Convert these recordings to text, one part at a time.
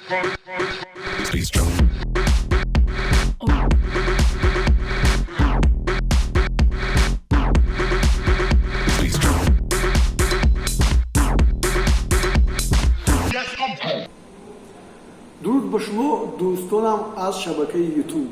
Please jump. Please jump. Дуруд ба шумо, дӯстонам аз шабакаи Ютуб.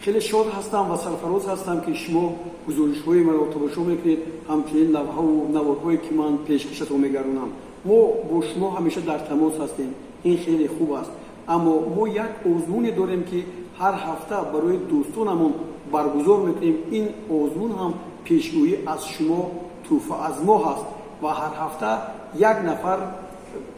Хеле шод ҳастам ва сарфароз ҳастам, ки шумо гузоришҳои маро тамошо мекунед, ҳамчунин лавҳаву наворҳое, ки ман пешкашатон мегардонам. Мо бо шумо ҳамеша дар тамос ҳастем, ин хеле хуб аст. Аммо мо як озмуне дорем, ки ҳар ҳафта барои дӯстонамон баргузор мекунем. Ин озмун ҳам пешгӯӣ аз шумо, тӯҳфа аз мо ҳаст ва ҳар ҳафта як нафар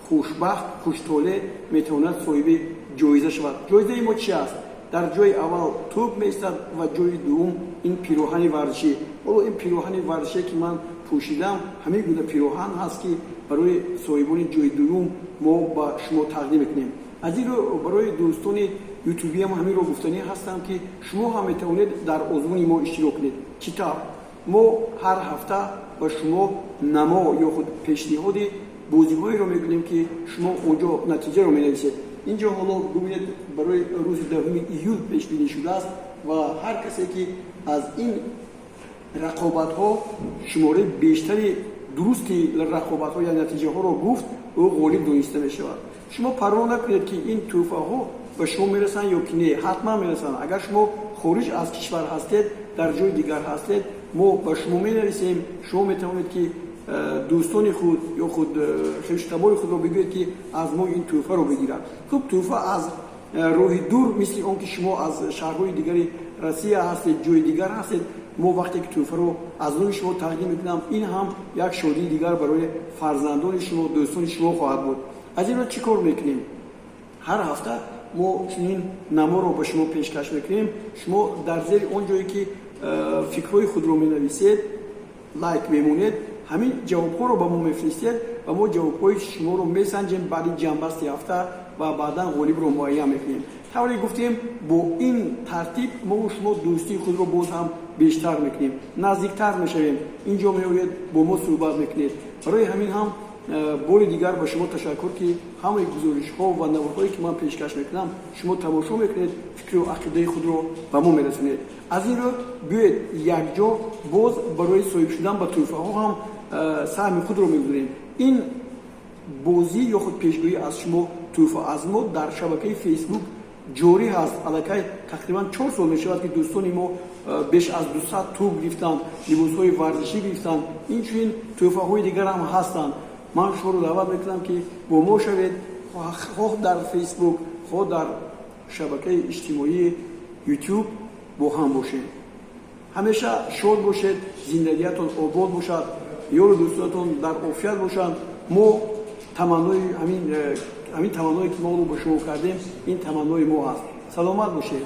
хушбахт, хуштолеъ метавонад соҳиби ҷоиза шавад. Ҷоизаи мо чи аст? Дар ҷои аввал тӯб меистад ва ҷои дуввум ин пироҳани варзишӣ. Ҳоло ин пироҳани варзише, ки ман пӯшидам, ҳамин гуна пироҳан ҳаст, ки барои соҳибони ҷои дуввум мо ба шумо тақдим мекунем. Аз ин рӯ барои дӯстони ютубиам ҳаминро гуфтанӣ ҳастам, ки шумо ҳам метавонед дар озмуни мо иштирок кунед. Чӣ тавр? Мо ҳар ҳафта ба шумо намо ё худ пешниҳоди бозиҳоеро мекунем, ки шумо он ҷо натиҷаро менависед. Инҷо ҳоло бубинед, барои рӯзи 10 июл пешбинӣ шудааст ва ҳар касе, ки аз ин рақобатҳо шумораи бештари дурусти рақобатҳо я натиҷаҳоро гуфт, ӯ ғолиб дониста мешавад. Шумо парво накунед, ки ин тӯҳфаҳо ба шумо мерасанд ё ки не, ҳатман мерасанд. Агар шумо хориҷ аз кишвар ҳастед, дар ҷои дигар ҳастед, мо ба шумо менависем. Шумо метавонед, ки дӯстони худ ё худ хештабори худро бигӯед, ки аз мо ин тӯҳфаро бигирад. Хуб, тӯҳфа аз роҳи дур, мисли он ки шумо аз шаҳрҳои дигари Россия ҳастед, ҷои дигар ҳастед, мо вақте ки тӯҳфаро аз номи шумо тақдим мекунам, ин ҳам як шодии дигар барои фарзандони шумо, дӯстони шумо хоҳад буд. Аз ин рӯ чӣ кор мекунем? Ҳар ҳафта мо чунин наморо ба шумо пешкаш мекунем. Шумо дар зери он ҷое, ки фикрҳои худро менависед, лайк мемонед, ҳамин ҷавобҳоро ба мо мефиристед ва мо ҷавобҳои шуморо месанҷем баъди ҷамъбасти ҳафта ва баъдан ғолибро муайян мекунем. Тавре гуфтем, бо ин тартиб мову шумо дӯстии худро боз ҳам бештар мекунем, наздиктар мешавем. Инҷо меоед, бо мо суҳбат мекунед. Барои ҳамин ҳам бори дигар ба шумо ташаккур, ки ҳамаи гузоришҳо ва наворҳое, ки ман пешкаш мекунам, шумо тамошо мекунед, фикру ақидаи худро ба мо мерасонед. Аз ин рӯ биёед, якҷо боз барои соҳиб шудан ба тӯҳфаҳо ҳам саҳми худро мегузорем. Ин бозӣ ё худ пешгӯӣ аз шумо, тӯҳфа аз мо дар шабакаи Фейсбук ҷорӣ ҳаст. Аллакай тақрибан 4 сол мешавад, ки дӯстони мо беш аз 200 тӯб гирифтанд, либосҳои варзишӣ гирифтанд, инчунин тӯҳфаҳои дигар ҳам ҳастанд. Ман шуморо даъват мекунам, ки бо мо шавед, хоҳ дар Фейсбук, хоҳ дар шабакаи иҷтимоии Ютуб бо ҳам бошем. Ҳамеша шод бошед, зиндагиятон обод бошад, ёру дӯстонатон дар офият бошанд. Мо таманнои ҳамин таманное, ки мо ба шумо кардем, ин таманнои мо ҳаст. Саломат бошед.